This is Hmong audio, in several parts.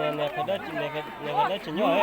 Nws qhov dawb tsis nyob.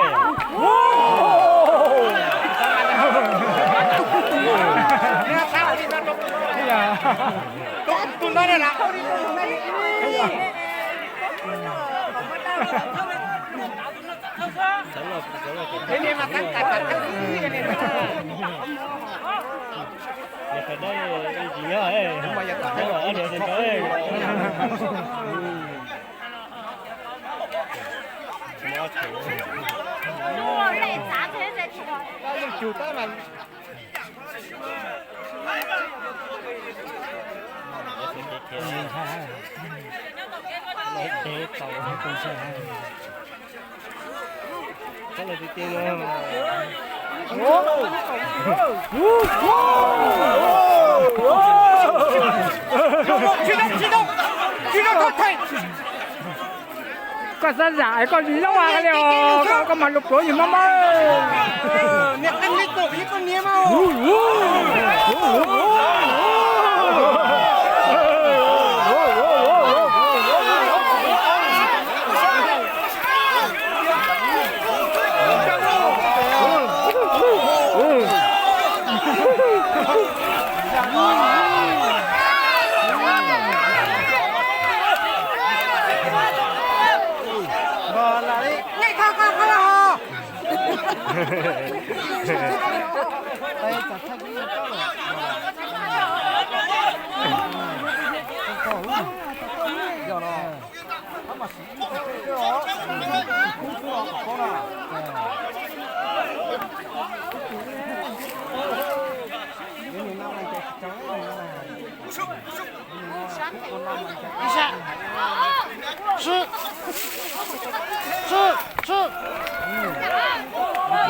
Koj xav zam koj li loj li os, koj mas lus pluav yus maj maj.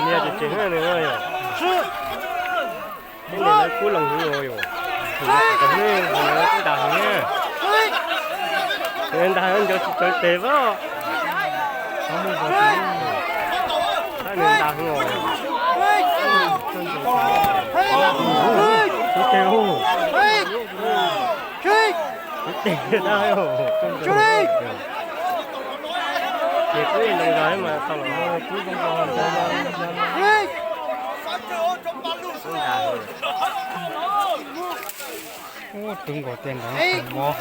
Niag tseem tseem nws yog. Nws kub loos heev os yom. Nws ntas heev na. Nws ntas heev ncaws tsis tawv tes os. Nws ntas heev os. Kuv tes, kuv tes tau. Ces kuv ib nroo zog mas tau los. Ub, tub nkaus tiag nrad mog.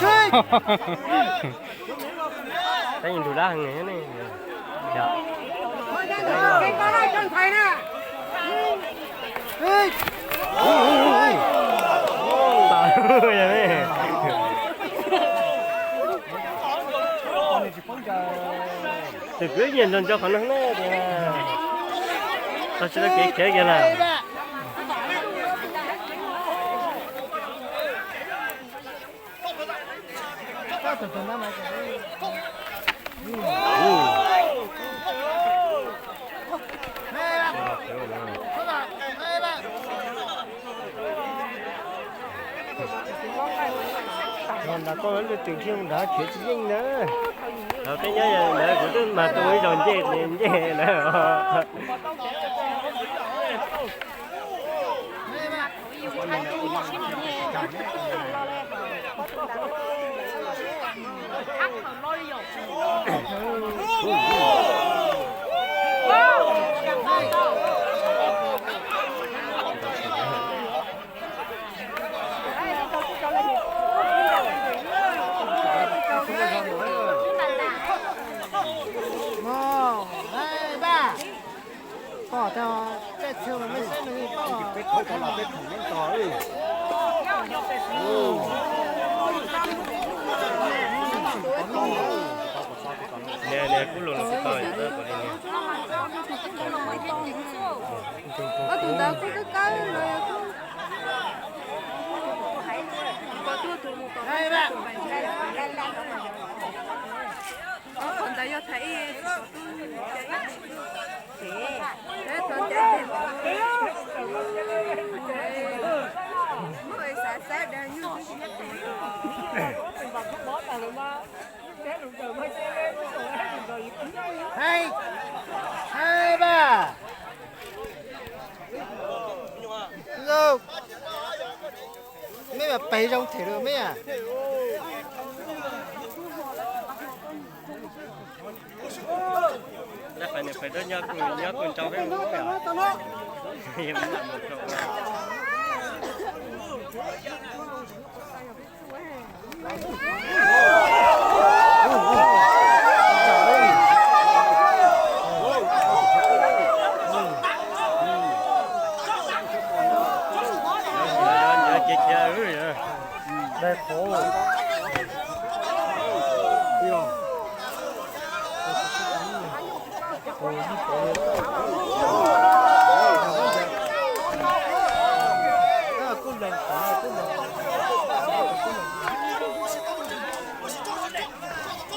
Tab ntug dab heev ne. Tus kwv nyiam nrog nco qhov no na tias, tau tsis tau kev khiav kiag lawm. Nrad koj lwm tus thiaj nrad khiav tsis yeej na. Los peb nyob ntawd kuv twb mag tus ib zaug ncej ncej na. Pom tau tej txhia mas mej saib nws pom. Niag, niag kub lus los tsis tau, yog tau kom li niag. Tus ntawd kuj kawg kawg los kuj. Qhov ntawd yog thaum ib, thaum ib, thaum ib, thaum ib. Meb mas pes zoo them lawm meb. Nyob kuj nyob kuj ntau peb. Dai qhov.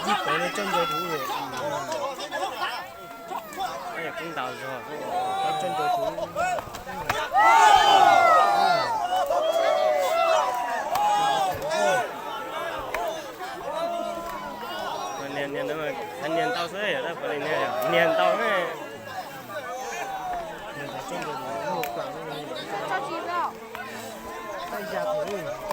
Ib pov no coj ncaws huv. Coj ncaws huv. Nias ntau xwb, nias ntau. Coj ncaws huv.